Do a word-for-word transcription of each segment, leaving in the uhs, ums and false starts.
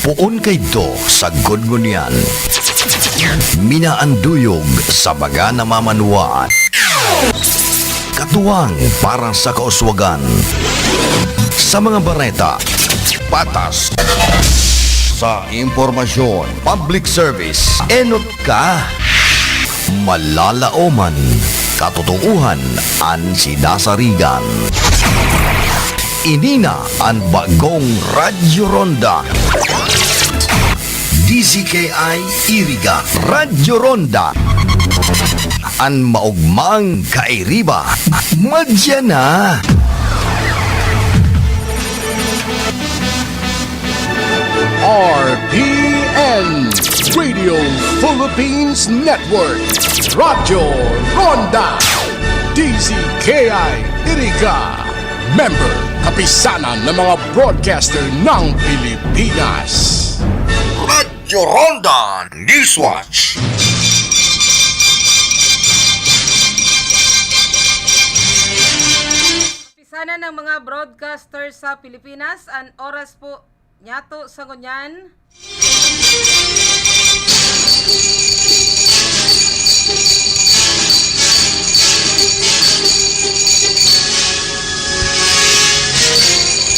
Poon kaidto sagkod ngunyan. Minaanduyog sa baga na mamanwaan. Katuwang para sa kauswagan. Sa mga bareta, patas. Sa impormasyon, public service, enot ka. Malalaoman, katotoohan an sidasarigan. Ini na an bagong Radyo Ronda. D Z K I Iriga, Radyo Ronda. An maogmang kairiba, madya na. R P N, Radio Philippines Network, Radyo Ronda, D Z K I Iriga, member, Kapisanan ng mga Broadcaster ng Pilipinas. Radyo Ronda Newswatch. Kapisanan ng mga broadcaster sa Pilipinas, an oras po niyato sa ngunyan.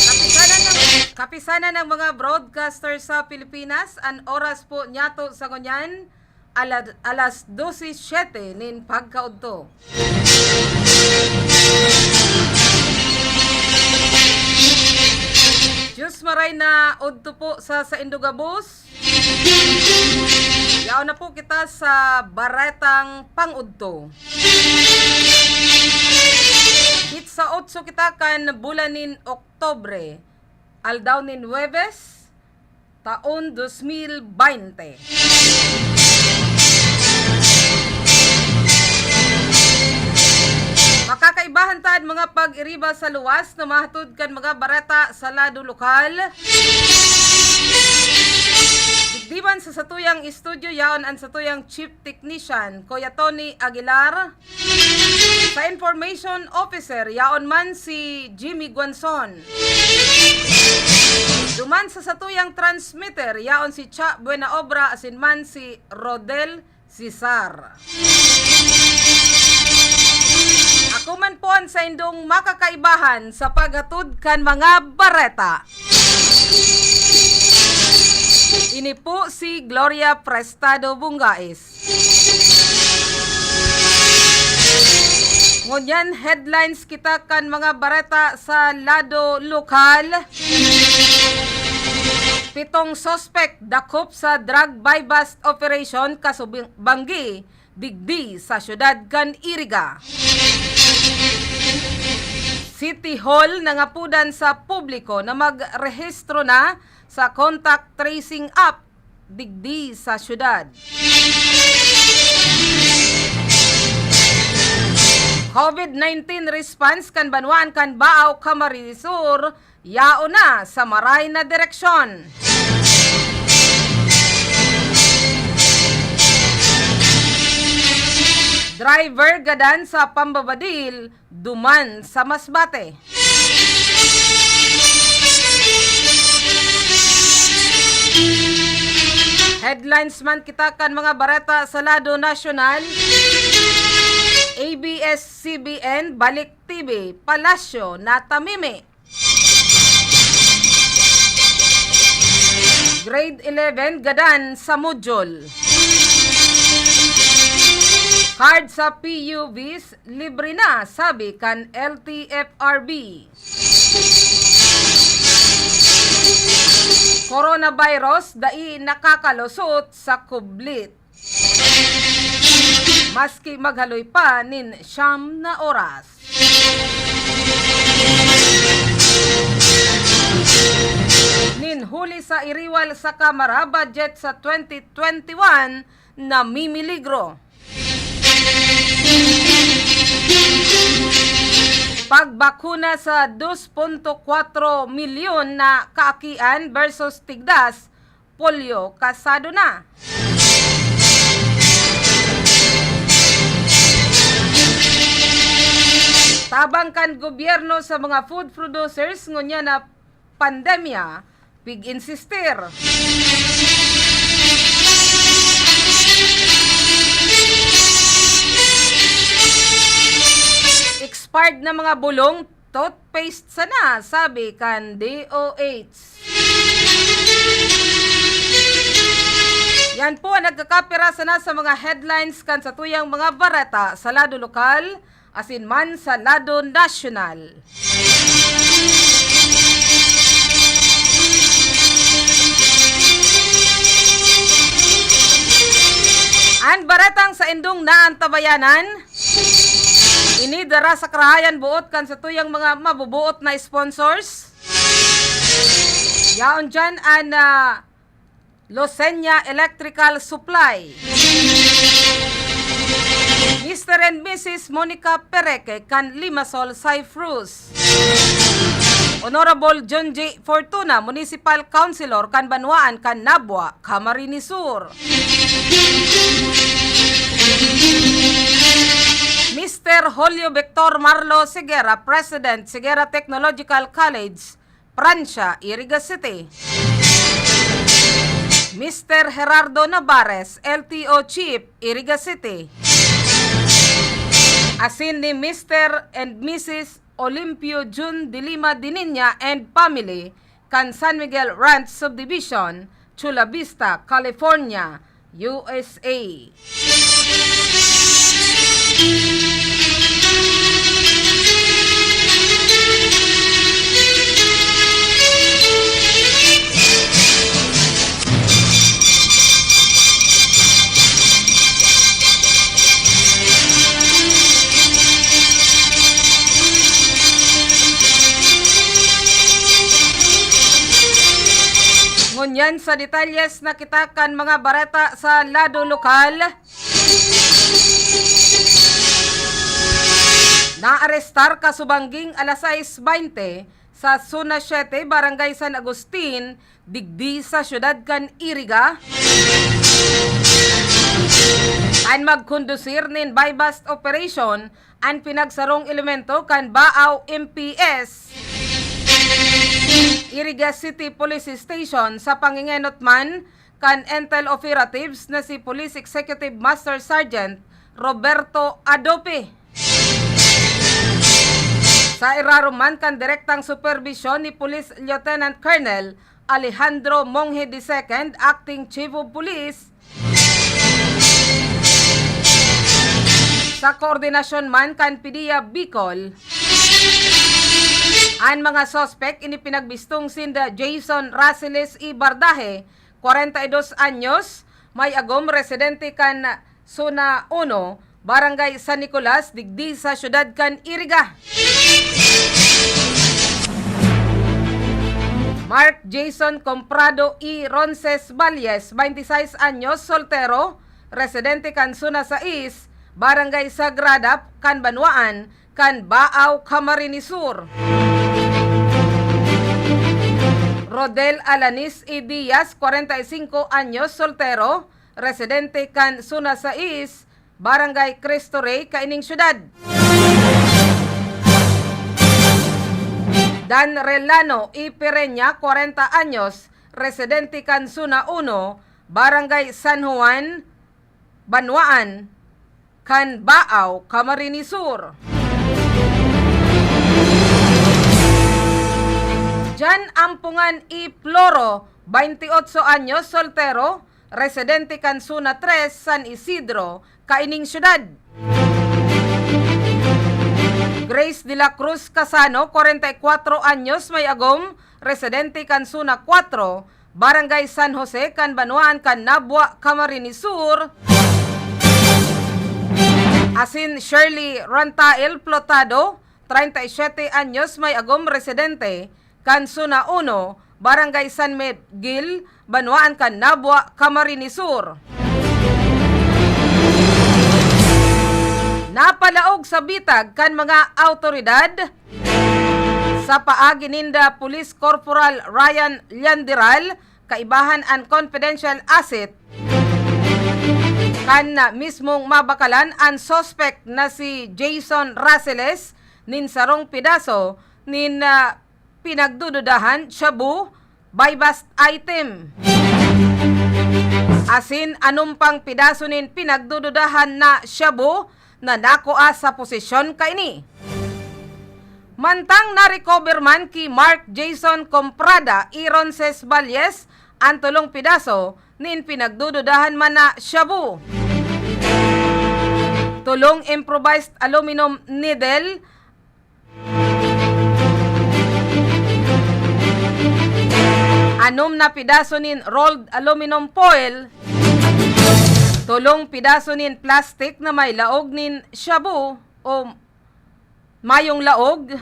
Kapisanan ng, kapisanan ng mga broadcaster sa Pilipinas, an oras po niyato sa ngunyan, ala-, alas dose siete nin pagkaudto. Diyos maray na udto po sa saindo gabos. Yaon na po kita sa baretang pang-udto. Hit sa otso kita kan bulan nin Oktobre, aldaw nin Huwebes, taon dos mil baynte. Makakaibahan ta an mga pag-iriba sa luwas na mahatod kan mga bareta sa lado lokal. Digdi man sa satuyang estudyo, yaon an satuyang chief technician, Kuya Tony Aguilar. Sa information officer, yaon man si Jimmy Guanzon. Duman sa satuyang transmitter, yaon si Cha Buenaobra asin man si Rodel Cesar. Ako man po an saindong makakaibahan sa paghatod kan mga bareta. Ini po si Gloria Prestado Bungais. Ngunyan, headlines kita kan mga bareta sa lado lokal. Pitong suspek dakop sa drug buy-bust operation kasubanggi digdi sa syudad kan Iriga. City Hall nangapodan sa publiko na magrehistro na sa contact tracing app digdi sa syudad. COVID nineteen response kan banwaan kan Baao, Camarines Sur, yaon na sa maray na direksyon. Driver gadan sa pambabadil, duman sa Masbate. Headlines man kita kan mga bareta sa lado nasyonal. A B S C B N, balik T V, Palasyo, natamimi. Grade eleven gadan sa module. Card sa P U Vs libre na, sabi kan L T F R B. Coronavirus dai nakakalusot sa kublit. Maski maghaloy pa nin siyam na oras. Nin huli sa iriwal sa Kamara, budget sa twenty twenty-one namimiligro. Pagbakuna sa dos punto kwatro milyon na kaakian versus tigdas polyo kasado na. Tabang kan gobyerno sa mga food producers ngunyan na pandemya, pig-insistir. Expired na mga bulong, toothpaste sana, sabi kan D O H. Yan po ang nagkakapira sana sa mga headlines kan satuyang mga bareta sa lado lokal, asin man sa lado nasyonal. An baretang saindong naantabayanan, ini dara sa karahayan boot kan satuyang mga mabubuot na sponsors. Yaon dyan an, ah, Losenya Electrical Supply. Mister and Missus Monica Pereque kan Limassol, Cyprus. Honorable John J. Fortuna, Municipal Councilor kan Banwaan kan Nabua, Camarines Sur. Mister Julio Victor Marlo Segura, President, Segura Technological College, Prancia, Iriga City. Mister Gerardo Navarez, L T O Chief, Iriga City. Asin ni Mister and Missus Olimpio Jun de Lima Dininya and family kan San Miguel Ranch Subdivision, Chula Vista, California, U S A. Ngunyan sa detalyes na kita kan mga bareta sa lado lokal. Naarestar kasubangging alas sais baynte sa Zona siete, Barangay San Agustin, digdi sa siyudad kan Iriga, an magkondusir nin buy-bust operation an pinagsarong elemento kan Baao M P S, Iriga City Police Station. Sa pangengenot man kan Intel Operatives na si Police Executive Master Sergeant Roberto Adope. Sa irarom man kan direktang superbisyon ni Police Lieutenant Colonel Alejandro Monghe the second, Acting Chief of Police, sa koordinasyon man kan PDEA Bicol, an mga suspek ini pinagbistong sinda Jason Raceles Ibardahe, kwarenta y dos anyos, may agom, residente kan Zona uno, Barangay San Nicolas, digdi sa siyudad kan Iriga. Mark Jason Comprado y Ronces Valles, baynte sais anyos, soltero, residente kan Zona sais, Barangay Sagrada, kan Banwaan kan Baao, Camarines Sur. Rodel Alanis y Diaz, kwarenta y singko anyos, soltero, residente kan Zona sais, Barangay Cristo Rey, kaining syudad. Dan Relano y Pereña, kwarenta anyos, residente kan Zona uno, Barangay San Juan, Banwaan kan Baao, Camarines Sur. Jan Ampungan y Floro, baynte otso anyos, soltero, residente kan Zona tres, San Isidro, kaining syudad. Grace de la Cruz Casano, kwarenta y kwatro anyos, may agom, residente kan Zona kwatro, Barangay San Jose, kan Banwaan kan Nabua, Camarines Sur. Asin Shirley Rantael Plotado, treinta y siete anyos, may agom, residente kan Zona uno, Barangay San Miguel, Banwaan kan Nabua, Camarines Sur. Napalaog sa bitag kan mga awtoridad sa paagi ninda Police Corporal Ryan Llanderal, kaibahan an confidential asset kan mismong mabakalan an suspect na si Jason Raceles nin sarong pedaso nin, ah, pinagdududahan shabu buy-bust item. asin anom pang pidaso nin pinagdududahan na shabu na nakua sa posesyon kaini. Mantang na-recover man ki Mark Jason Comprada Ironses Valles an tolong pidaso nin pinagdududahan man na shabu, tolong improvised aluminum needle, anom na pidaso nin rolled aluminum foil, tolong pidaso nin plastic na may laog nin shabu o mayong laog,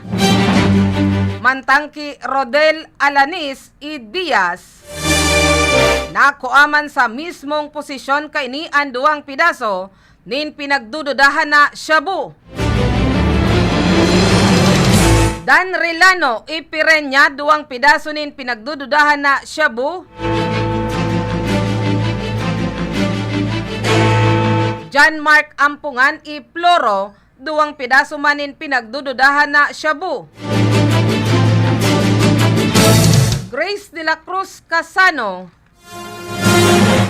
mantang ki Rodel Alanis y Diaz. Nakua man sa mismong posesyon kaini an duwang pidaso nin pinagdududahan na shabu. Dan Rilano y Pirenya, duwang pidaso nin pinagdududahan na shabu. John Mark Ampungan y Floro, duwang pidaso man nin pinagdududahan na shabu. Grace de la Cruz Casano,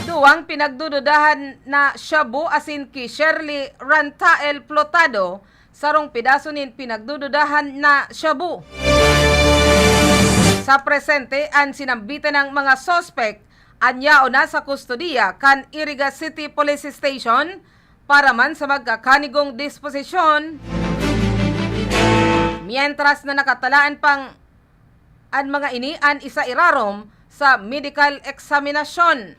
duwang pinagdududahan na shabu, asin ki Shirley Rantael Plotado, sarong pidaso nin pinagdududahan na shabu. Sa presente, an sinambitan ng mga suspek an yaon na sa kustodiya kan Iriga City Police Station para man sa magkakanigong disposisyon, mientras na nakatalaan pang an mga ini an isa irarom sa medical examinasyon.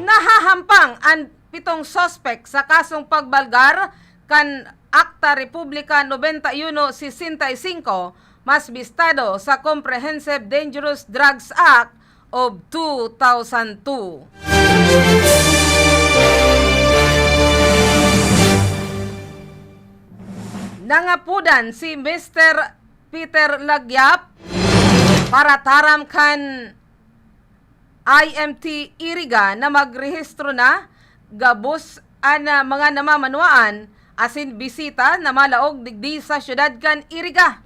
Nahahampang an pitong suspek sa kasong pagbalgar kan Akta Republika noventa y uno sesenta y cinco, mas bistado sa Comprehensive Dangerous Drugs Act of two thousand two. Nangapudan si Mister Peter Lagyap para taram kan I M T Iriga na magrehistro na gabos an, ah, mga namamanwaan asin bisita na malaog digdi sa syudad kan Iriga.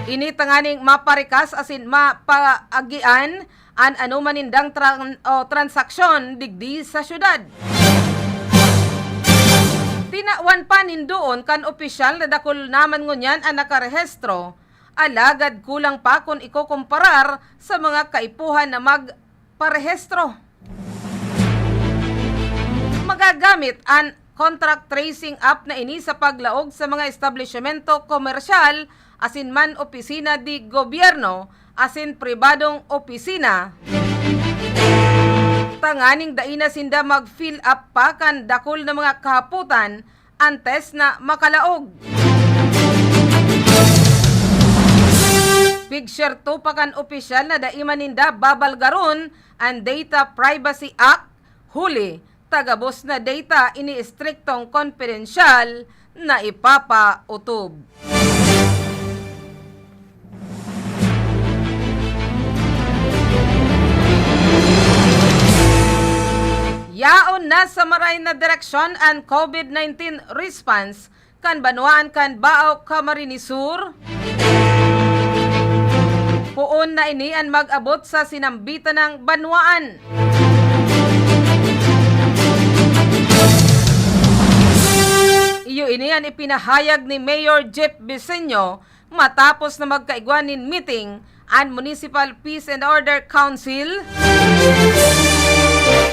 Ini tanganing maparikas asin mapaagian an anoman nindang tran-, o transaksyon digdi sa syudad. Tinawan pa nin doon kan opisyal na dakul naman ngunyan an nakarehistro, alagad kulang pa kun ikokomparar sa mga kaipuhan na magparehistro. Magagamit an contract tracing app na ini sa paglaog sa mga establisimento komersyal asin man opisina de gobyerno asin pribadong opisina, tanganing dai na sinda mag-fill up pa kan dakul na mga kahapotan antes na makalaog. Pigsyerto pa kan opisyal na dai man ninda babalgaron an Data Privacy Act, huli ta gabos na data ini estriktong kompidensyal na ipapautob. Yaon na sa maray na direksyon an COVID nineteen response kan banwaan kan Baao, Camarines Sur. Poon na ini an mag-abot sa sinambitan nang banwaan. Iyo ini an ipinahayag ni Mayor Jeff Biseño matapos na magkaigwa nin meeting an Municipal Peace and Order Council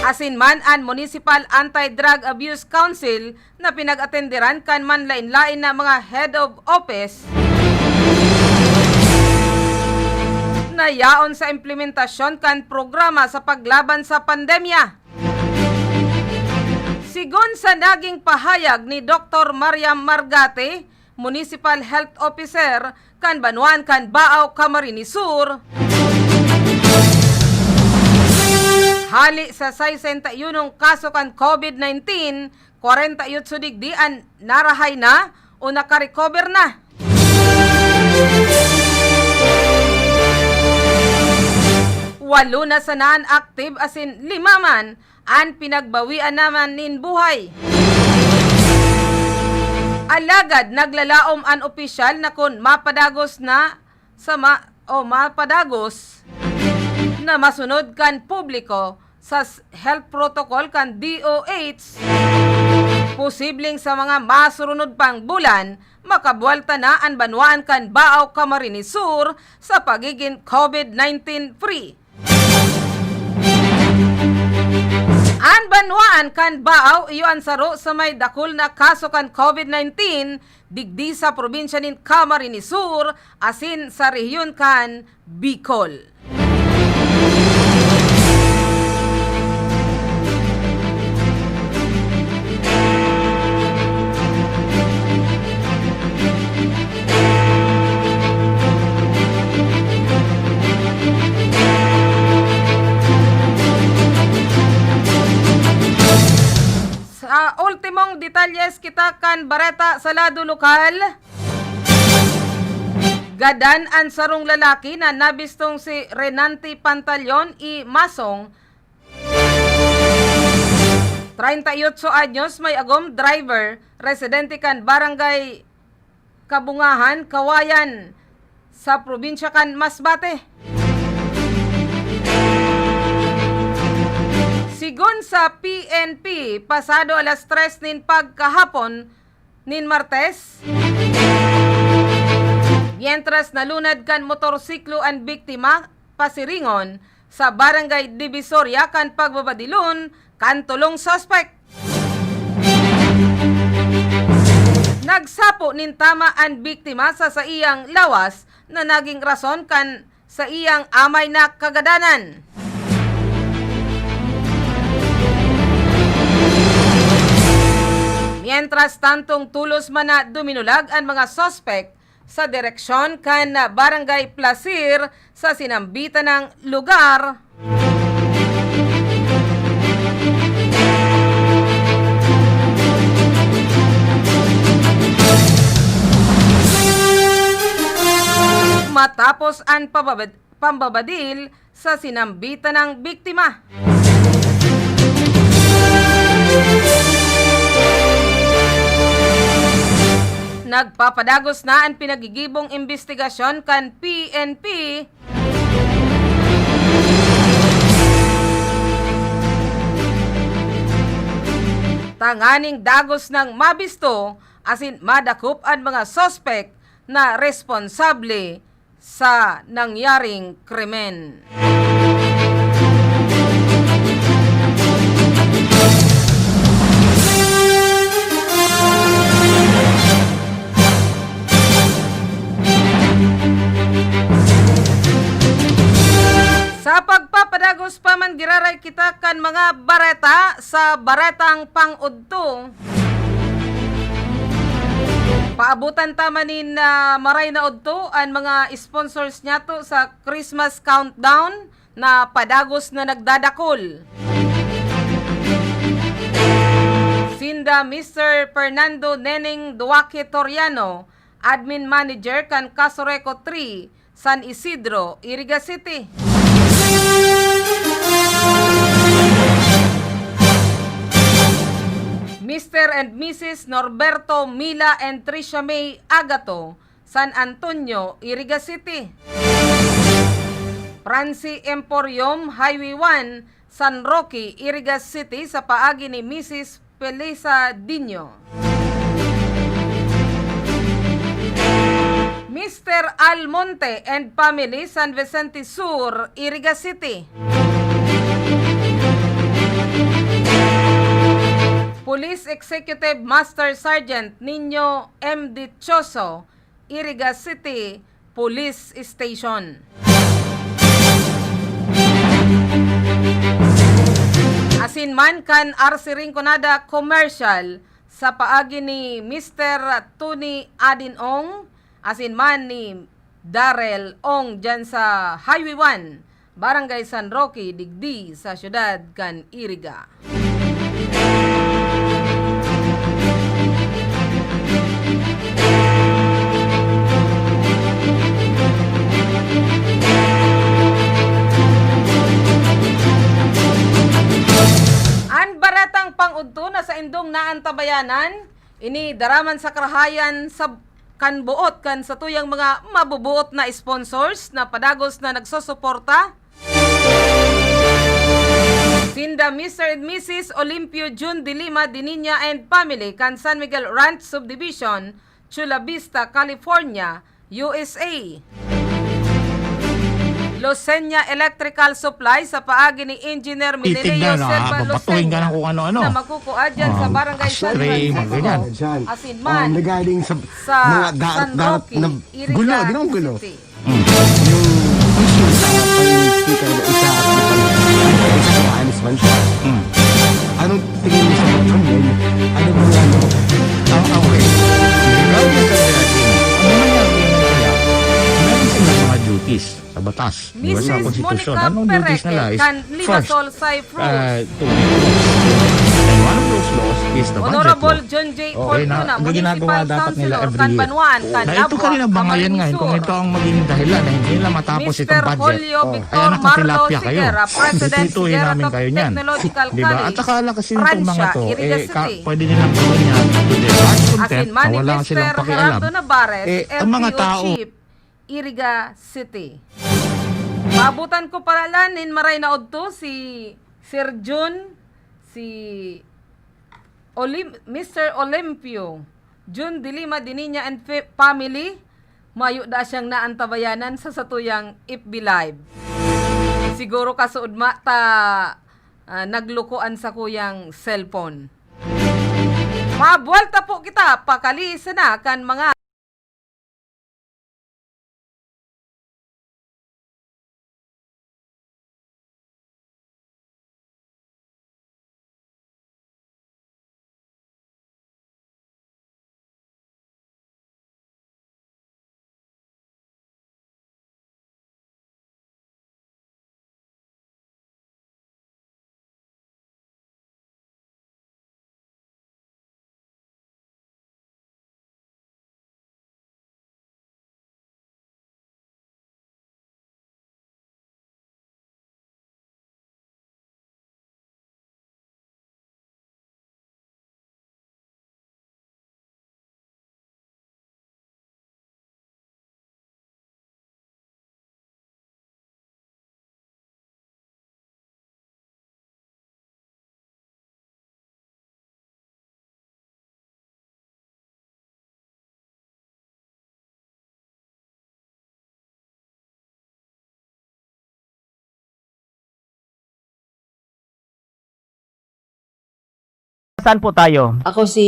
asin man an Municipal Anti-Drug Abuse Council na pinag-atenderan kan manlaen-laen na mga head of office na yaon sa implementasyon kan programa sa paglaban sa pandemya. Sigon sa naging pahayag ni Doktor Mariam Margate, Municipal Health Officer kan banwaan kan Baao, Camarines Sur, hali sa sesenta y unong kaso kan COVID nineteen, kwarenta y otso digdi an narahay na o nakarecover na. Walo na sana an active asin lima man an pinagbawian naman nin buhay. Alagad naglalaom an opisyal na kun mapadagos na sa ma-, o mapadagos na masunod kan publiko sa s-, health protocol kan D O H, posibleng sa mga masurunod pang bulan, makabuwalta na an banwaan kan Baao, Camarines Sur sa pagigin COVID nineteen free. An banwaan kan Baao iyo an saro sa may dakul na kaso kan COVID nineteen digdi sa probinsya nin Camarines Sur asin sa rehiyon kan Bicol. Sa ultimong detalyes kita kan bareta sa lado lokal, gadan an sarong lalaki na nabistong si Renante Pantaleon y Masong, treinta y ocho anyos, may agom, driver, residente kan Barangay Kabungahan, Kawayan, sa probinsya kan Masbate. Sigon sa P N P, pasado alas tres nin pagkahapon nin Martes, mientras nalunad kan motorsiklo an biktima, pasiringon sa Barangay Divisoria kan pagbabadilon kan tolong suspek. Nagsapo nin tama an biktima sa saiyang lawas na naging rason kan saiyang amay na kagadanan. Mientras tantong tulos man na duminulag an mga suspek, sa direksyon kan Barangay Placer sa sinambitan nang lugar. Matapos an pababad-, pambabadil, sa sinambitan nang biktima. Nagpapadagos na an pinagigibong imbestigasyon kan P N P tanganing dagos nang mabisto asin madakop an mga suspek na responsable sa nangyaring krimen. Sa pagpapadagos pa man, giraray kita kan mga bareta sa baretang pang-udto. Paabotan ta man nin, ah, maray na udto an mga sponsors niyato sa Christmas countdown na padagos na nagdadakul. Sinda Mister Fernando Neneng Duaque Toriano, Admin Manager kan Casureco three, San Isidro, Iriga City. Mister and Missus Norberto Mila and Tricia May Agato, San Antonio, Iriga City. Francie Emporium, Highway one, San Roque, Iriga City, sa paagi ni Missus Felisa Dinho. Mister Almonte and family, San Vicente Sur, Iriga City. Police Executive Master Sergeant Nino M. Dichoso, Iriga City Police Station. Asin man kan R C Rinconada Commercial sa paagi ni Mister Tony Adin Ong, asin man ni Darrell Ong dyan sa Highway one, Barangay San Roque, digdi sa siyudad kan Iriga. An baretang pang-udto na saindong naantabayanan, ini daraman sa karahayan sa kan boot kan satuyang mga mabubuot na sponsors na padagos na nagsusuporta. Sinda Mister and Missus Olimpio Jun de Lima de Niña and family kan San Miguel Ranch Subdivision, Chula Vista, California, U S A. Losenya Electrical Supply sa paagi ni Engineer Milenio Titignan na, Silva ah, papatuhin ka Losenya na kung ano-ano. Na magkukua dyan sa Ah, Barangay San ashtray, Francisco, mga ganyan. Asinman, Um, regarding sa sa mga da-, San da-, Roque, na Iriga gulo, di naman gulo. City. Mm. Yung issue sa kay Speaker na isa at isa, isa ko, honest man siya. Mm. Anong tingin mo sa pagpangyan? Ano ba yan? Ah, okay. Regarding sa kaya, ano man yan, ano man yan, meron silang mga duties sa batas. Di ba, sa Missus Constitution? Monica Anong duties Pereque nila is kan first, Limasolsay Fruit. Ah, to, and one of those laws is the budget Honorable law. John J. Okay, na, Fortuna, ang ginagawa Municipal dapat nila Councilor every kan year. Banwaan, kan Na ito Labuan, kanina, bangayan ngayon, kung Camarines Sur. Ito ang maging dahilan na hindi nila matapos Mister itong budget. Julio Oh. Victor Kaya nakatilapia Marlo kayo. Sigera, President Dididituhin Sigera namin Tech-, kayo niyan. Technological Di ba? At College, saka lang kasi itong mga Francia, to, Iriga eh, ka-, City. Pwede nilang gawin yan to their heart's content, Asin man na ni wala Mister silang pakialam. Gerardo Navarez, Eh, ang mga L T O tao, chief, Iriga City. Paabutan ko pala nin maray na udto si Sir Jun, si Olim-, Mister Olimpio, Jun de Lima de Niña and fa-, family. Mayo da siyang naantabayanan sa satuyang F B Live. Siguro kasuodma ta, ah, nagluko an sakuyang cellphone. Mabuwelta po kita, pakali sana kan mga Saan po tayo? Ako si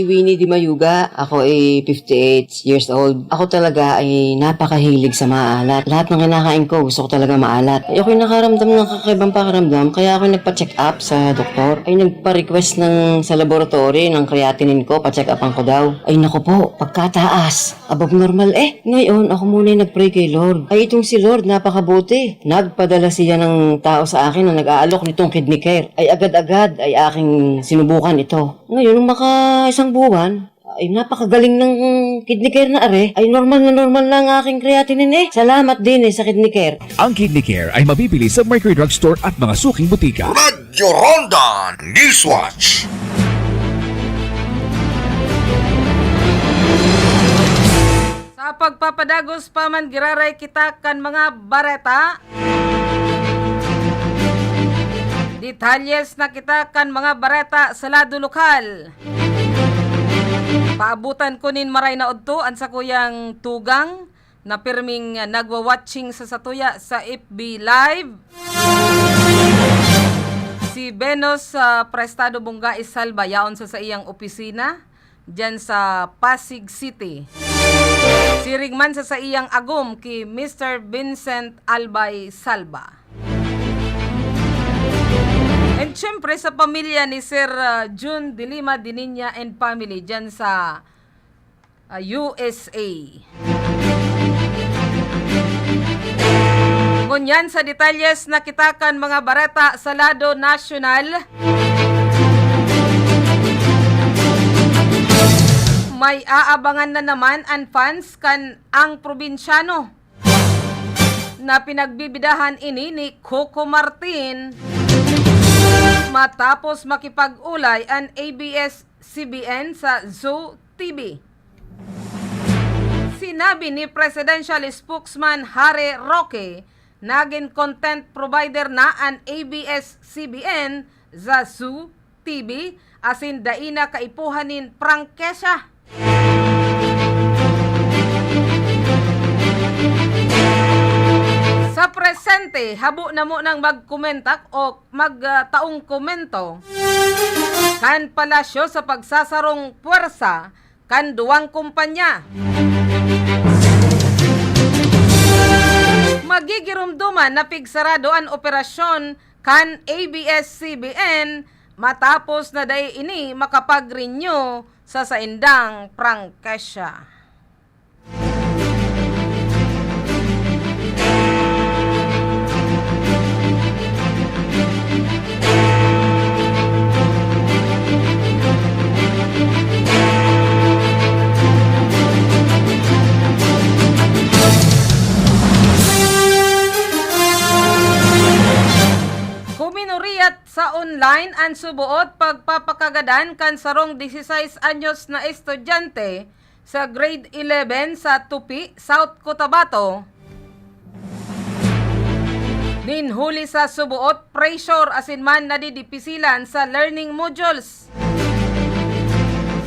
Winnie Di Mayuga. Ako ay fifty-eight years old. Ako talaga ay napakahilig sa maalat. Lahat ng kinakain ko, gusto ko talaga maalat. Ay, ako'y nakaramdam ng kakaibang pakiramdam, kaya ako nagpa-check up sa doktor. Ay, nagpa-request ng, sa laboratory ng creatinine ko, pa-check upan ko daw. Ay, naku po, pagkataas. Above normal eh. Ngayon, ako muna yung nag-pray kay Lord. Ay, itong si Lord, napakabuti. Nagpadala siya ng tao sa akin na nag-aalok nitong kidney care. Ay, agad-agad ay aking sinubukan ito. Ngayon, nung maka isang buwan, ay, napakagaling ng kidney care na are. Ay, normal na normal na ang aking creatinine eh. Salamat din eh sa kidney care. Ang Kidney Care ay mabibili sa Mercury Drug Store at mga suking butika. Radyo Ronda Newswatch. Sa pagpapadagos pa man, giraray kita kan mga bareta. Detalyes na kita kan mga bareta sa lado lokal. Paabutan ko nin maray na udto an sakuyang tugang na pirming nagwa-watching sa satuya sa F B Live, si Venus, ah, Prestado Bungais Salva, yaon sa saiyang opisina diyan sa Pasig City. Siring man sa saiyang agom ki Mister Vincent Albay Salva. And syempre sa pamilya ni Sir, ah, Jun de Lima de Niña and family diyan sa ah, U S A. Ngunyan sa detalyes na kita kan mga bareta sa lado nasyonal, may aabangan na naman an fans kan Ang Probinsyano na pinagbibidahan ini ni Coco Martin matapos makipag-ulay an A B S C B N sa Zoo T V. Sinabi ni Presidential Spokesman Harry Roque, nagin content provider na an A B S C B N, Zazu, T V, asin dai na kaipuhan nin prangkesa. Sa presente, habo na mo nang magkomentak o mag, ah, taong komento kan palasyo sa pagsasarong pwersa kan duwang kumpanya. Magigiromdoman na pigsarado an operasyon kan A B S C B N matapos na dai ini makapag-renew sa saindang prangkesya. Kuminoriyat sa online an suboot pagpapakagadan kan sarong dieciséis anyos na estudyante sa grade eleven sa Tupi, South Cotabato, nin huli sa suboot pressure asin man nadidipisilan sa learning modules.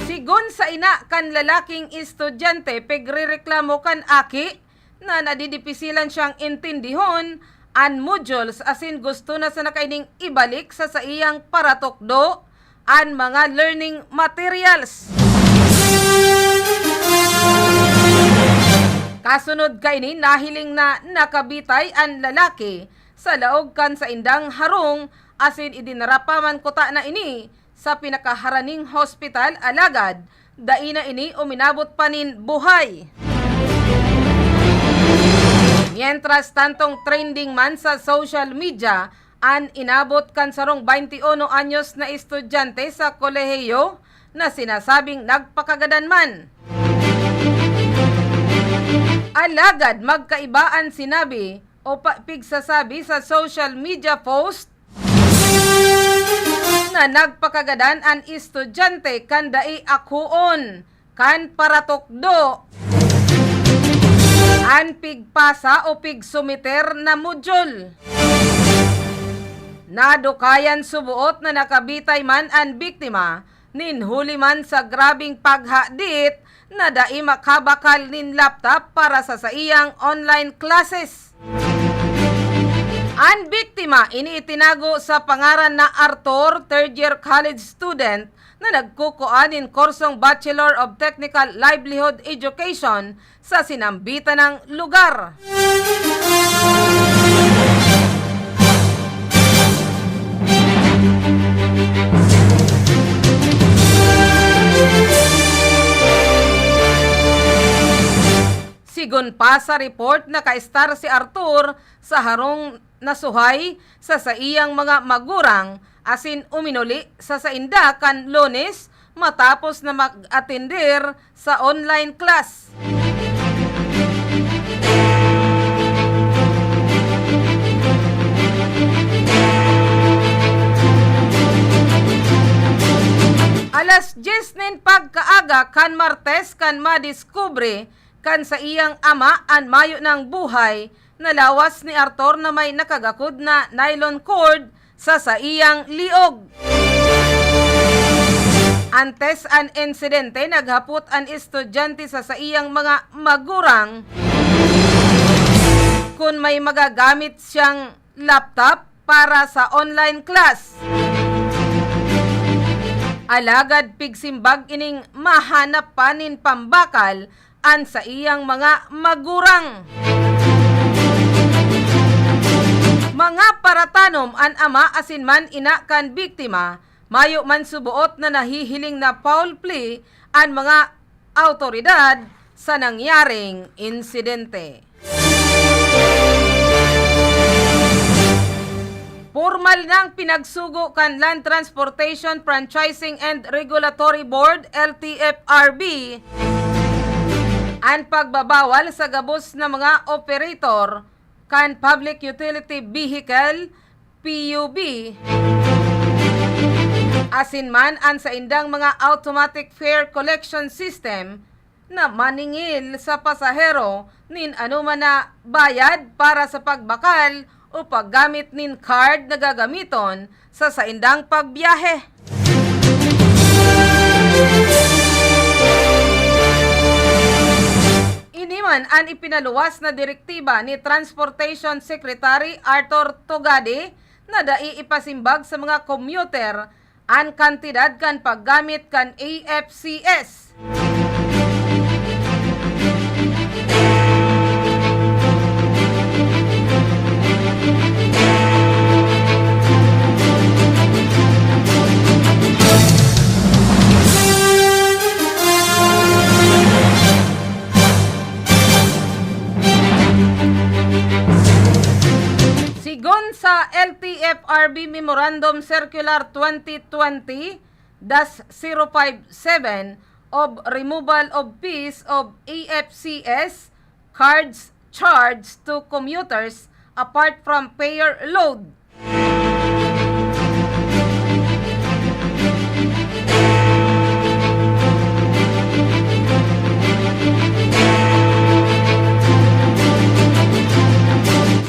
Sigon sa ina kan lalaking estudyante, pigrereklamo kan aki na nadidipisilan siyang intindihon an modules asin gusto na sana kaining ibalik sa saiyang paratukdo an mga learning materials. Kasunod kaini, nahiling na nakabitay an lalaki sa laog kan saindang harong asin idinara pa man kuta na ini sa pinakaharaning hospital, alagad dai na ini uminabot pa nin buhay. Mientras tantong trending man sa social media an inabot kan sarong baynte uno anyos na estudyante sa kolehiyo na sinasabing nagpakagadan man. Alagad magkaiba an sinabi o pa-, pigsasabi sa social media post na nagpakagadan an estudyante kan dai akhoon kan paratukdo an pigpasa o pigsumiter na modyul. Nadukayan suboot na nakabitay man an biktima nin huli man sa grabeng paghadit na dai makabakal nin laptop para sa saiyang online classes. An biktima, ini itinago sa pangaran na Arthur, third year college student na nagkukua nin kursong Bachelor of Technical Livelihood Education sa sinambitan nang lugar. Sigon pa sa report, nakaestar si Arthur sa harong na suhay sa saiyang mga magurang asin uminuli sa sainda kan Lunes matapos na mag-atender sa online class. Alas dyes nin pagkaaga kan Martes kan madiskubre kan saiyang ama an mayo nang buhay na lawas ni Arthur na may nakagakod na nylon cord sa saiyang liog. Antes an insidente, naghapot an estudyante sa saiyang mga magurang kun may magagamit siyang laptop para sa online class. Alagad pigsimbag ining mahanap pa nin pambakal an saiyang mga magurang. Mga paratanom, an ama asin man ina kan biktima, mayo man suboot na nahihiling na foul play an mga awtoridad sa nangyaring insidente. Pormal nang pinagsugo kan Land Transportation Franchising and Regulatory Board, L T F R B, an pagbabawal sa gabos na mga operator kan Public Utility Vehicle, P U V, asin man an saindang mga automatic fare collection system na maningil sa pasahero nin anoman na bayad para sa pagbakal o paggamit nin card na gagamiton sa saindang pagbiyahe. Ini man an ipinaluwas na direktiba ni Transportation Secretary Arthur Togade na dai ipasimbag sa mga commuter an kantidad kan paggamit kan A F C S. Sigon sa L T F R B Memorandum Circular twenty twenty dash zero five seven of removal of fees of A F C S cards charged to commuters apart from fare load.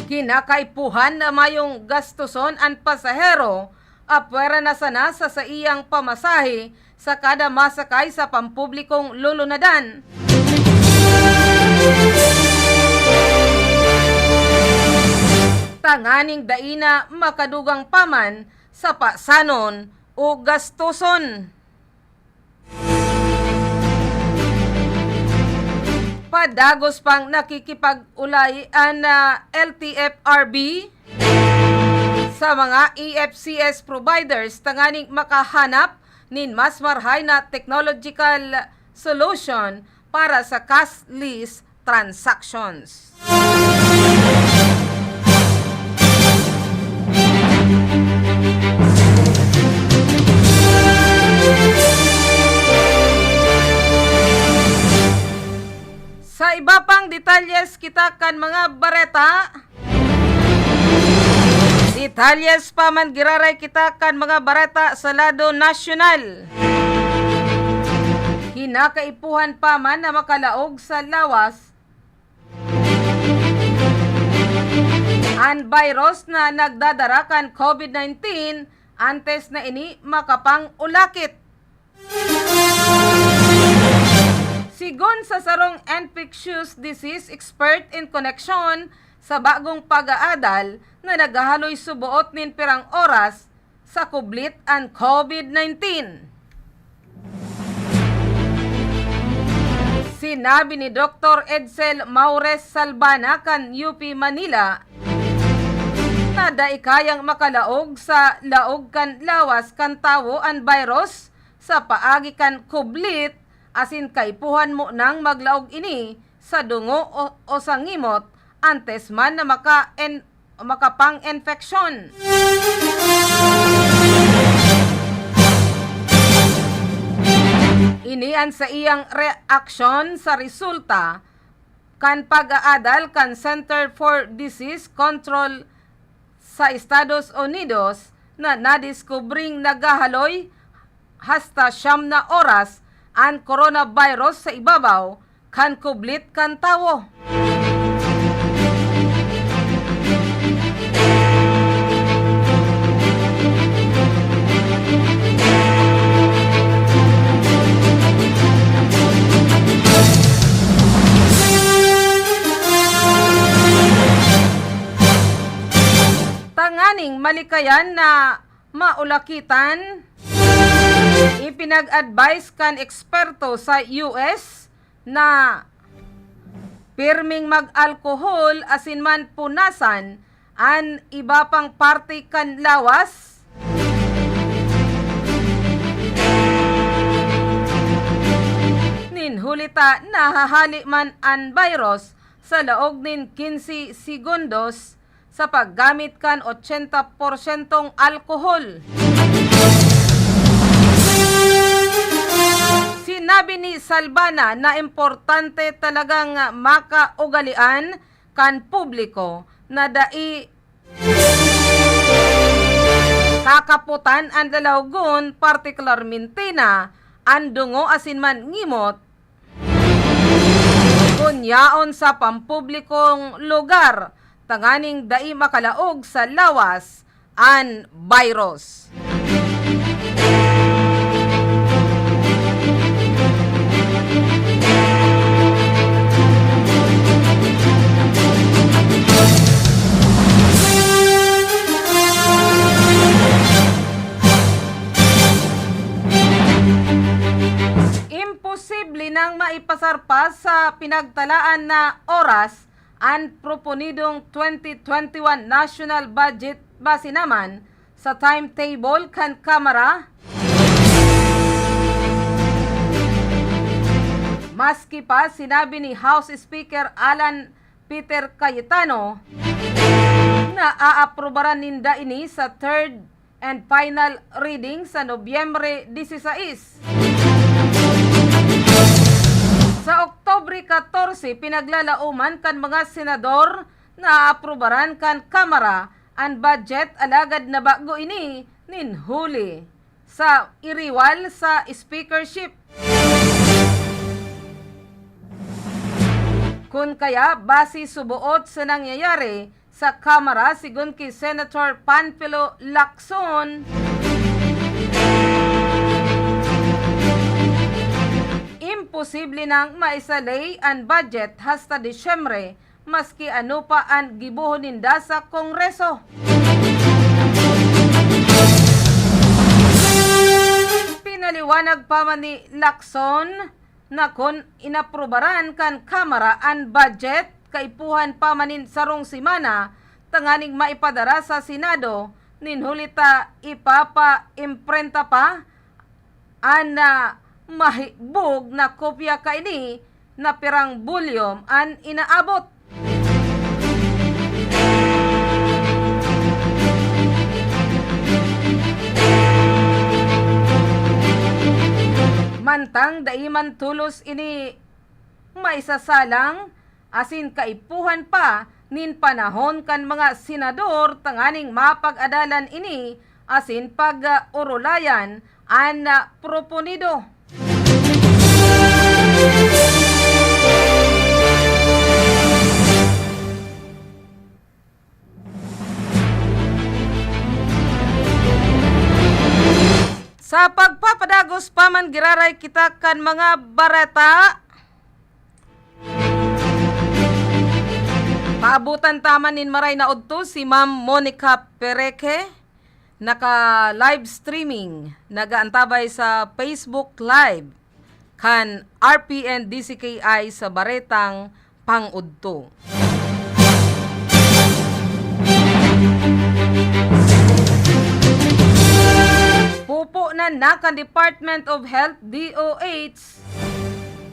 Kinakaipuhan na mayong gastoson an pasahero, apwera na sana sa saiyang pamasahe sa kada masakay sa pampublikong lulunadan, tanganing dai na makadugang pa man sa pasanon o gastoson. Padagos pang nakikipag-olay an, ah, L T F R B sa mga A F C S providers tanganing makahanap nin mas marahay na technological solution para sa cashless transactions. Sa iba pang detalyes kita kan mga bareta, detalyes pa man giraray kita kan mga bareta sa lado nasyonal. Kinakaipuhan pa man na makalaog sa lawas an virus na nagdadara kan COVID nineteen antes na ini makapang-ulakit. Sigon sa sarong infectious disease expert in connection sa bagong pag-aadal na naghahaloy suboot nin pirang oras sa kublit an COVID nineteen. Sinabi ni Doktor Edsel Maures Salbana kan U P Manila na dai kayang makalaog sa laog kan lawas kan tawo an virus sa paagi kan kublit, asin kaipuhan mo nang maglaog ini sa dungo o, o sa ngimot antes man na maka-en-, makapang-infeksyon. Ini an saiyang reaksyon sa resulta kan pag-aadal kan Center for Disease Control sa Estados Unidos na nadiskubring naghahaloy hasta siyam na oras an coronavirus sa ibabaw kan kublit kan tawo. Tanganing malikayan na maulakitan, ipinag-advise kan eksperto sa U S na pirming mag-alkohol asin man punasan an iba pang parte kan lawas nin huli ta nahahali man an virus sa laog nin quince segundos sa paggamit kan ochenta porsyentong alkohol. Sinabi ni Salbana na importante talagang makaugalian kan publiko na dai kakapotan an lalawogon, partikularmente na an dungo asin man ngimot, yaon sa pampublikong lugar tanganing dai makalaog sa lawas an virus. Imposible nang maipasarpas sa pinagtalaan na oras an proponidong twenty twenty-one national budget base naman sa timetable kan Kamara. Maski pa sinabi ni House Speaker Alan Peter Cayetano na aaprubaran ninda ini sa third and final reading sa Nobyembre dieciséis. Sa Oktubre catorce, pinaglalaoman kan mga senador na aaprubaran kan Kamara an budget, alagad nabago ini nin huli sa iriwal sa speakership. Kun kaya, base suboot sa nangyayari sa Kamara, sigon ki Senator Panfilo Lacson, imposible nang maisalay an budget hasta Disyembre, maski ano pa an gibohon ninda sa Kongreso. Pinaliwanag pa man ni Lacson na kun inaprubaran kan Kamara an budget, kaipuhan pa man nin sarong semana tanganing maipadara sa Senado, nin huli ta ipapaimprenta pa an, ah, mahibog na kopya kaini na pirang volume an inaabot. Mantang dai man tolos ini maisasalang asin kaipuhan pa nin panahon kan mga senador tanganing mapag-adalan ini asin pag-orolayan an, ah, proponido. Sa pagpapadagos pa man, giraray kita kan mga bareta. Paabotan ta man nin maray na udto si Ma'am Monica Pereque, naka-live streaming, nag-aantabay sa Facebook Live kan R P N D C K I sa baretang pang-udto. Pupo na na kan Department of Health, D O H,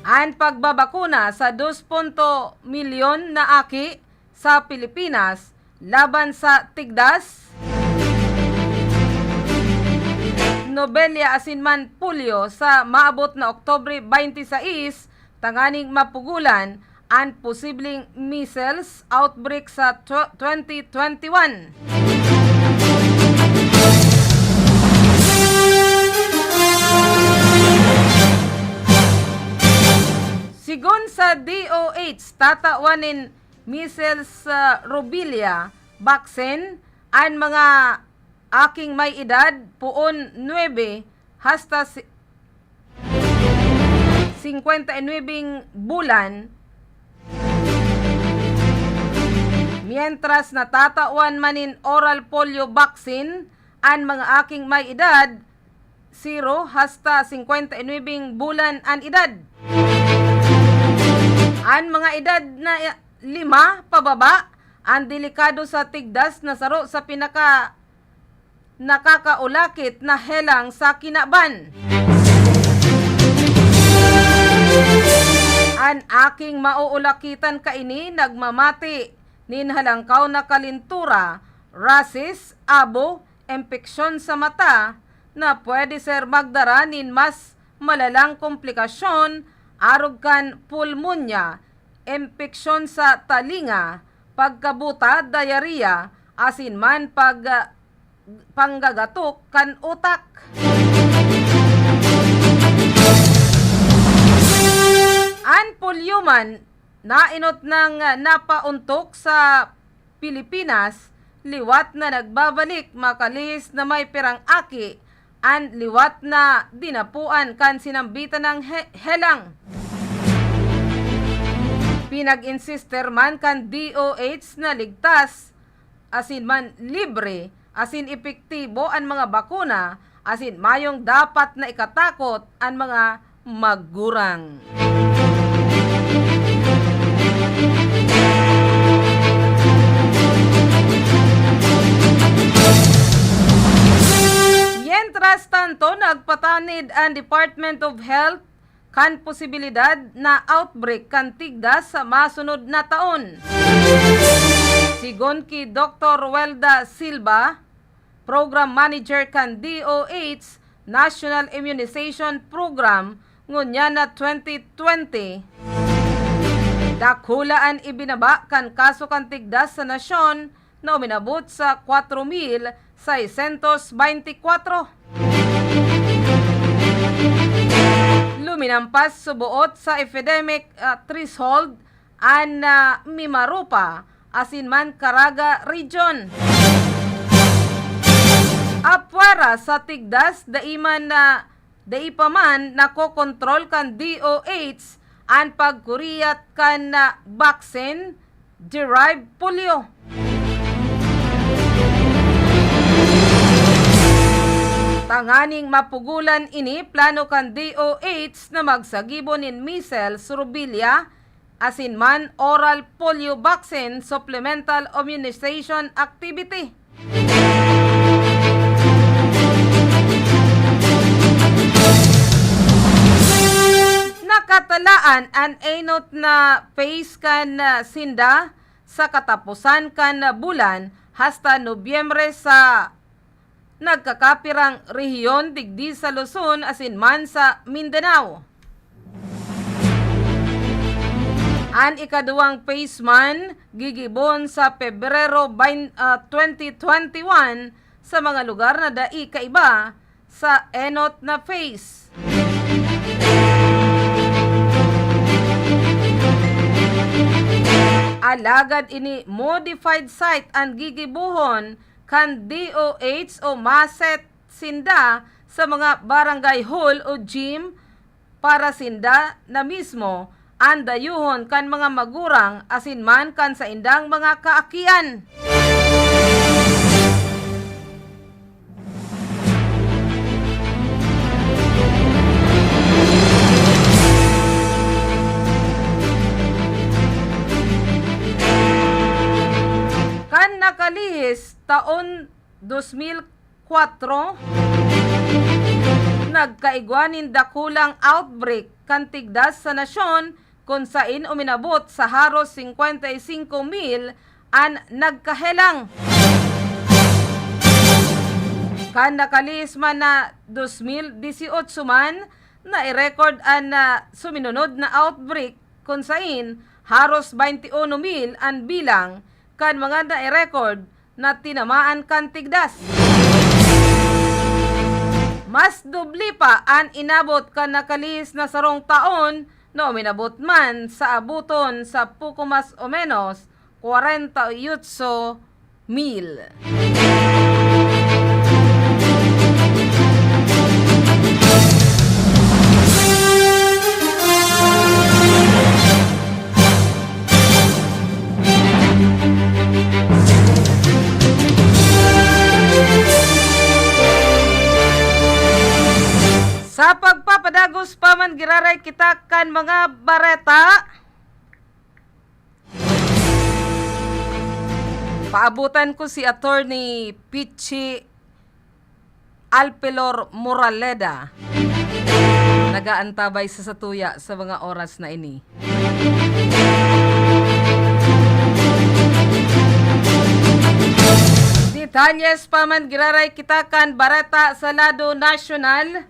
an pagbabakuna sa dos punto milyon na aki sa Pilipinas laban sa tigdas, nobelya asin man polio sa maabot na Oktubre twenty-six, tanganing mapugulan an posibleng measles outbreak sa tw-, twenty twenty-one. Sigon sa D O H, tatawan nin measles, ah, rubella vaccine an mga aking may edad poon nuebe hasta si-, singkwenta y nuebeng bulan, mientras na tatawan man nin oral polio vaccine an mga aking may edad zero hasta singkwenta y nuebeng bulan an edad. An mga edad na lima pababa an delikado sa tigdas na saro sa pinaka nakakaulakit na helang sa kinaban. An aking mauulakitan kaini nagmamati nin halangkaw na kalentura, rashes, abo, impeksyon sa mata na pwede ser magdara nin mas malalang komplikasyon arog kan pulmonya, impeksyon sa talinga, pagkabuta, diarrhea, asin man pag-, panggagatok kan utak. An polio man, nainot nang napaontok sa Pilipinas, liwat na nagbabalik makalihis na may pirang aki an liwat na dinapuan kan sinambitan nang he-, helang. Pinag-insister man kan D O H na ligtas asin man libre asin epektibo an mga bakuna, asin mayong dapat na ikatakot an mga magurang. Mientras tanto, nagpatanid an Department of Health kan posibilidad na outbreak kan tigdas sa masunod na taon. Sigon ki Doktor Welda Silva, Program Manager kan D O H National Immunization Program ngunyan na twenty twenty, dakula an ibinaba kan kaso kan tigdas sa nasyon na uminabot sa kwatro mil seiscientos beintikwatro. Luminampas suboot sa epidemic, ah, threshold an, ah, Mimaropa asin man Caraga Region. Apwera sa tigdas, dai man na, dai pa man nakokontrol kan D O H an pagkuriyat kan, ah, vaccine-derived polio. Tanganing mapugulan ini, plano kan D O H na magsagibo nin measles, rubella, asin man oral polio vaccine supplemental immunization activity. Nakatalaan an enot na phase kan, ah, sinda sa kataposan kan, ah, bulan hasta Nobyembre sa nagkakapirang rehiyon digdi sa Luzon asin man sa Mindanao. An ikaduwang phase man gigibon sa Pebrero bain-, ah, twenty twenty-one sa mga lugar na dai kaiba sa enot na phase. Alagad ini modified site an gigibohon kan D O H o maset sinda sa mga barangay hall o gym para sinda na mismo an dayuhon kan mga magurang asin man kan saindang mga kaakian. Kan nakalihis taon dos mil kwatro, nagkaigwa nin dakulang outbreak kan tigdas sa nasyon, kun sain uminabot sa haros singkwenta y singko mil an nagkahelang. Kan nakalihis man na dos mil disyotso man, nai-record an, ah, suminunod na outbreak, kun sain haros baynte uno mil an bilang kan mga nai-record na tinamaan kan tigdas. Mas doble pa an inabot kan nakalihis na sarong taon na uminabot man sa abuton sa poko mas o menos kwarenta y otso mil. Sa pagpapadagos pa man, giraray kita kan mga bareta. Paabotan ko si Attorney Pichi Alpelor Moraleda, nagaantabay sa satuya sa mga oras na ini. Detalyes pa man, giraray kita kan bareta sa lado nasyonal.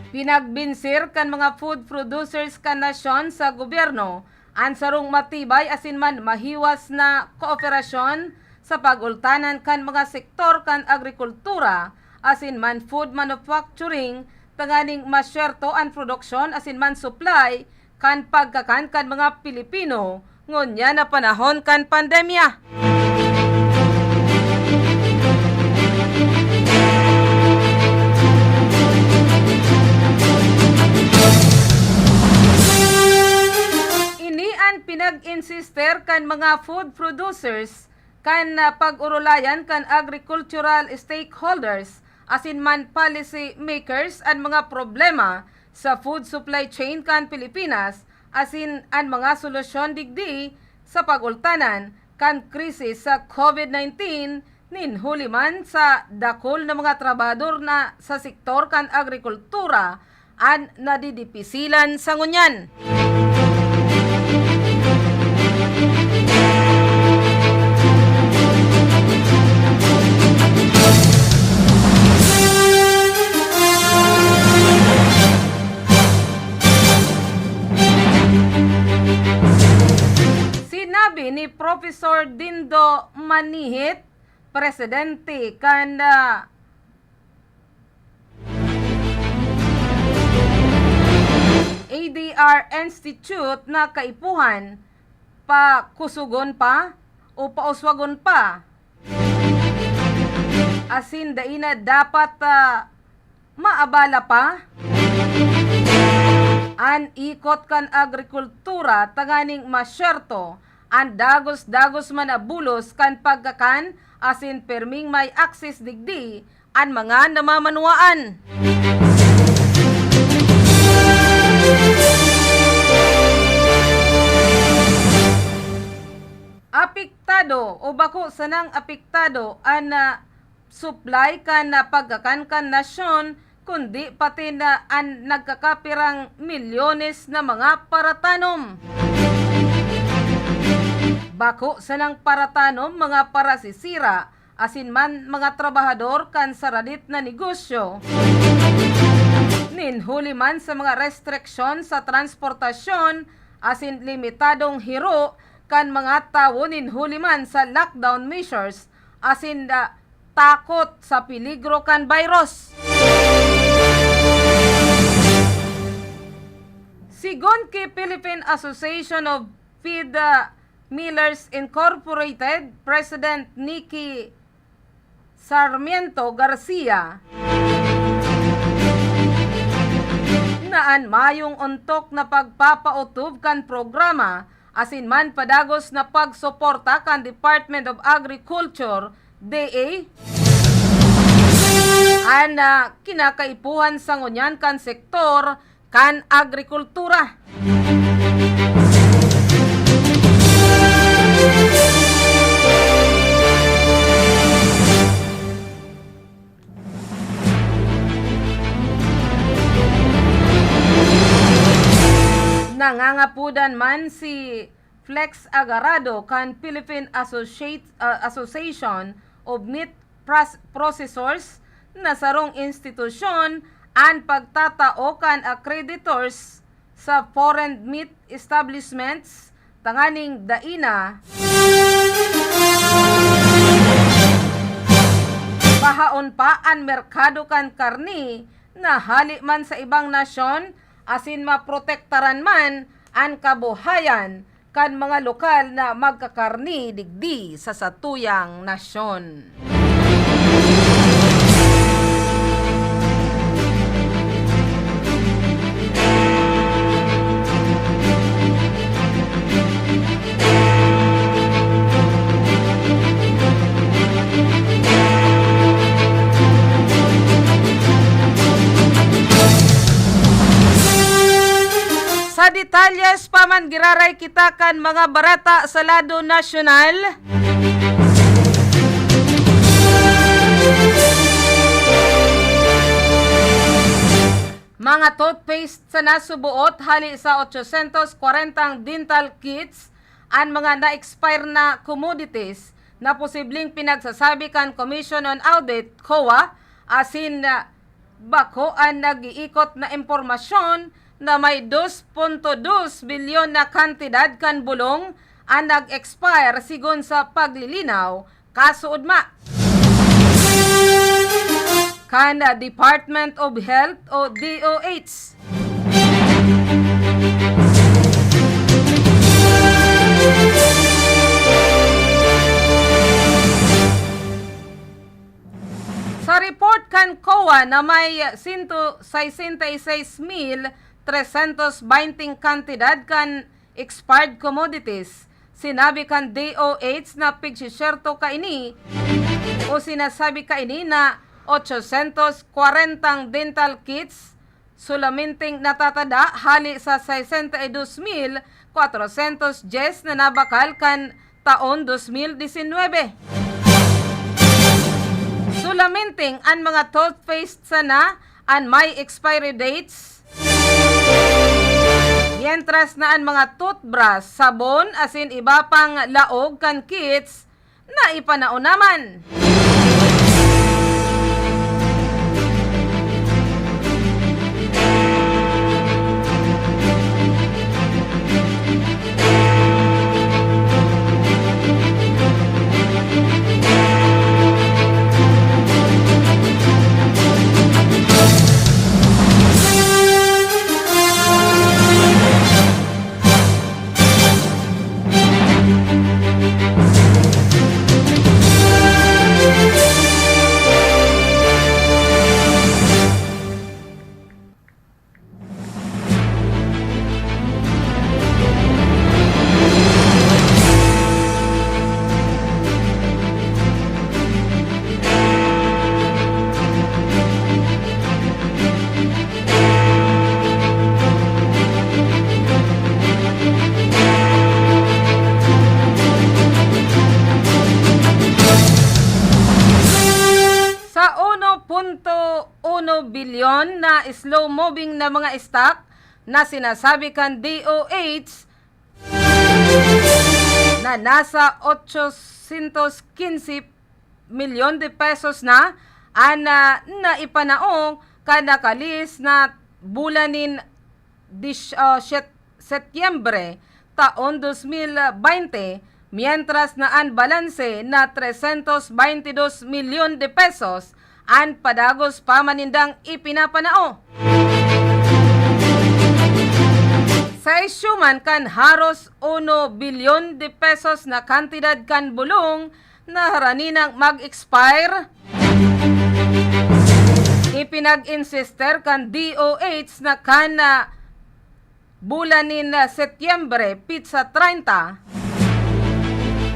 Pinagbinsir kan mga food producers kan nasyon sa gobyerno an sarong matibay asin man mahiwas na kooperasyon sa pag-ultanan kan mga sektor kan agrikultura asin man food manufacturing tanganing masyerto an produksyon asin man supply kan pagkakan kan mga Pilipino ngunyan na panahon kan pandemya. Ini an pinag-insister kan mga food producers kan, ah, pag-orolayan kan agricultural stakeholders asin man policy makers an mga problema sa food supply chain kan Pilipinas asin an mga solusyon digdi sa pag-ultanan kan krisis sa COVID nineteen, nin huli man sa dakul na mga trabahador na sa sektor kan agrikultura an nadidipisilan sa ngunyan. Sinabi ni Professor Dindo Manihit, presidente kan, ah, A D R Institute na kaipuhan, pakusogon pa o pauswagon pa asin dai na dapat, ah, maabala pa an ikot kan agrikultura tanganing masyerto an dagos-dagos man na bulos kan pagkakan asin perming may access digdi an mga namamanwaan. Apektado o bako sanang apektado an, ah, supply kan, ah, pagkakan kan nasyon, kundi pati na an nagkakapirang milyones na mga paratanom. Bako sanang paratanom, mga parasisira, asin man mga trabahador kan saradit na negosyo. Nin huli man sa mga restriksyon sa transportasyon asin limitadong hiro kan mga tawo nin huli man sa lockdown measures asin, ah, takot sa peligro kan virus. Sigon ki Philippine Association of Feed, ah, Millers Incorporated President Nicky Sarmiento Garcia, na an mayong ontok na pagpapautob kan programa asin man padagos na pagsuporta kan Department of Agriculture, D A, an, ah, kinakaipuhan sa ngunyan kan sektor kan agrikultura. Nangangapodan man si Flex Agarado kan Philippine Associate, ah, Association of Meat Pros-, Processors na sarong institusyon an pagtatao kan accreditors sa foreign meat establishments tanganing dai na bahaon pa an merkado kan karne na hali man sa ibang nasyon asin maprotektaran man an kabuhayan kan mga lokal na magkakarne digdi sa satuyang nasyon. Sa detalyes pa man, giraray kita kan mga bareta sa lado nasyonal. Mga toothpaste sa nasubuot, hali sa ochocientos kwarentang dental kits, an mga na-expire na commodities na posibleng pinagsasabi kan Commission on Audit, COA, asin, ah, bako an nag-iikot na impormasyon na may dos punto dos bilyon na kantidad kan bulong an nag-expire, sigon sa paglilinaw kasuodma. kan Department of Health o D O H. Sa report kan COA na may sento sesenta y seis mil tresyentos baynte kantidad kan expired commodities, sinabi kan D O H na pigsisyerto kaini o sinasabi kaini na ochosyentos kwarentang dental kits solamenting natatada hali sa sesenta y dos mil kwatrosyentos dyes na nabakal kan taon dos mil disinwebe. Solamenting an mga toothpaste sana an may expiry dates, mientras na an mga toothbrush, sabon asin iba pang laog kan kits na ipanao naman. Sa uno punto uno bilyon na slow-moving na mga stock na sinasabi kan D O H na nasa ochosyentos kinse milyon de pesos na an, ah, naipanao kan nakalihis na bulan nin dis-, ah, syet-, Setyembre taon dos mil baynte, mientras na an balanse na tresyentos baynte dos milyon de pesos an padagos pa man nindang ipinapanao. Sa isyu man kan haros uno bilyon de pesos na kantidad kan bulong na harani nang mag-expire, ipinag-insister kan D O H na kan, ah, bulan nin, ah, Setyembre, pitsa treinta,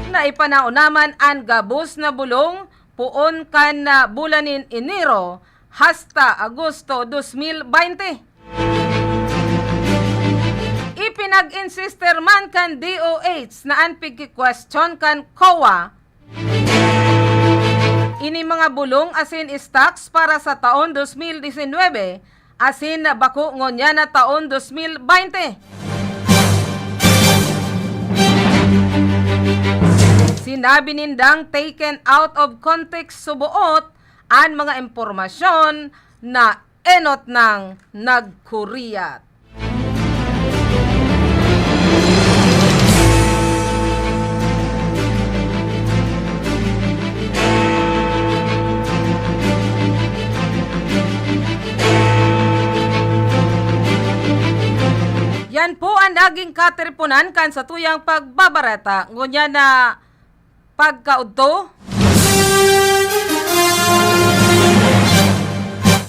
na ipanao naman an gabos na bulong poon kan, ah, bulan nin Enero hasta Agosto dos mil baynte. Ipinag-insister man kan D O H na an pigkikwestiyon kan COA ini mga bulong asin stocks para sa taon dos mil disinwebe asin bako ngunyan na taon dos mil baynte. Sinabi nindang taken out of context suboot an mga impormasyon na enot nang nagkuriyat. Yan po an naging katiriponan kan satuyang pagbabareta. Ngunyan na pagkaudto.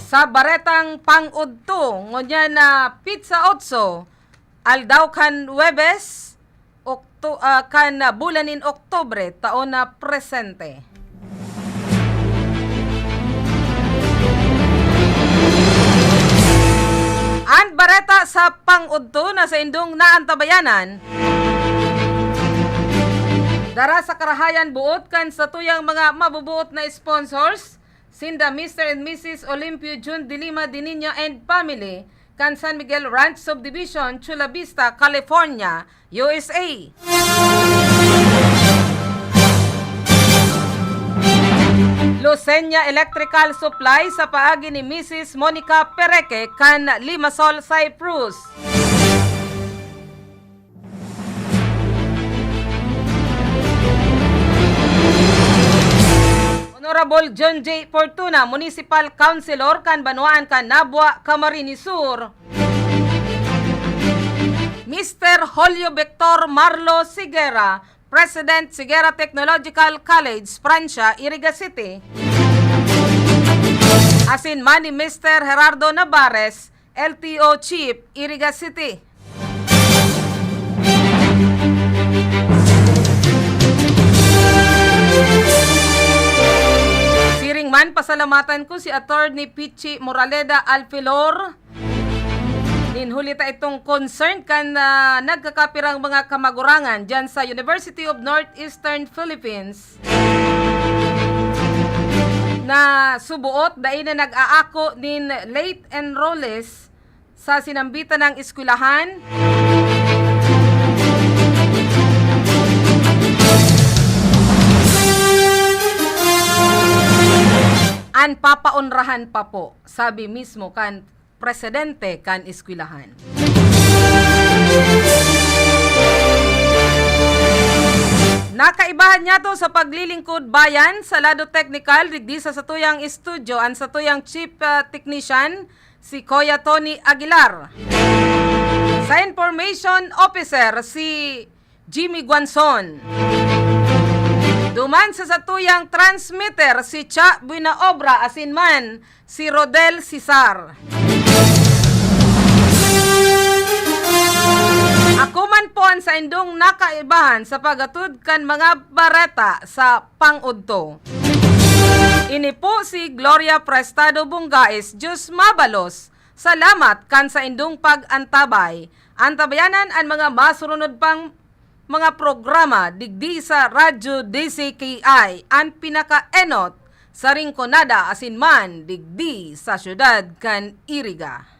Sa baretang pang-udto, ngunyan na pitsa otso, aldaw kan Huwebes, Okto-, ah, kan bulan nin Oktubre, taon na presente. An bareta sa pang-udto na saindong naantabayanan. Dara sa karahayan boot kan satuyang mga mabubuot na sponsors, sinda Mister and Missus Olimpio Jun de Lima de Niño and family, kan San Miguel Ranch Subdivision, Chula Vista, California, U S A. Lucenia Electrical Supply sa paagi ni Missus Monica Pereque, kan Limassol, Cyprus. Honorable John J. Fortuna, Municipal Councilor kan banwaan kan Nabua, Camarines Sur. Mister Julio Victor Marlo Siguera, President, Siguera Technological College, Francia, Iriga City. Asin man ni Mister Gerardo Navarez, L T O Chief, Iriga City. Siring man, pasalamatan ko si Attorney Pichi Moraleda Alfilor. Nin huli ta itong concern kan, ah, nagkakapirang mga kamagurangan dyan sa University of Northeastern Philippines na suboot dai na nag-aako nin late enrollees sa sinambitan ng eskwelahan. An papaonrahan pa po, sabi mismo kan presidente kan eskwelahan. Nakaibahan niya to sa paglilingkod bayan sa lado teknikal digdi sa satuyang estudyo an satuyang chief, ah, technician, si Kuya Tony Aguilar. Sa information officer, si Jimmy Guanzon. Duman sa satuyang transmitter, si Cha Buenaobra asin man si Rodel Cesar. Ako man po an saindong nakaibahan sa pag-atod kan mga bareta sa pang-udto. Ini po si Gloria Prestado Bungais, Diyos mabalos. Salamat kan saindong pag-antabay. Antabayanan an mga masurunod pang mga programa digdi sa Radyo D C K I, an pinakaenot sa Rinconada asin man digdi sa siyudad kan Iriga.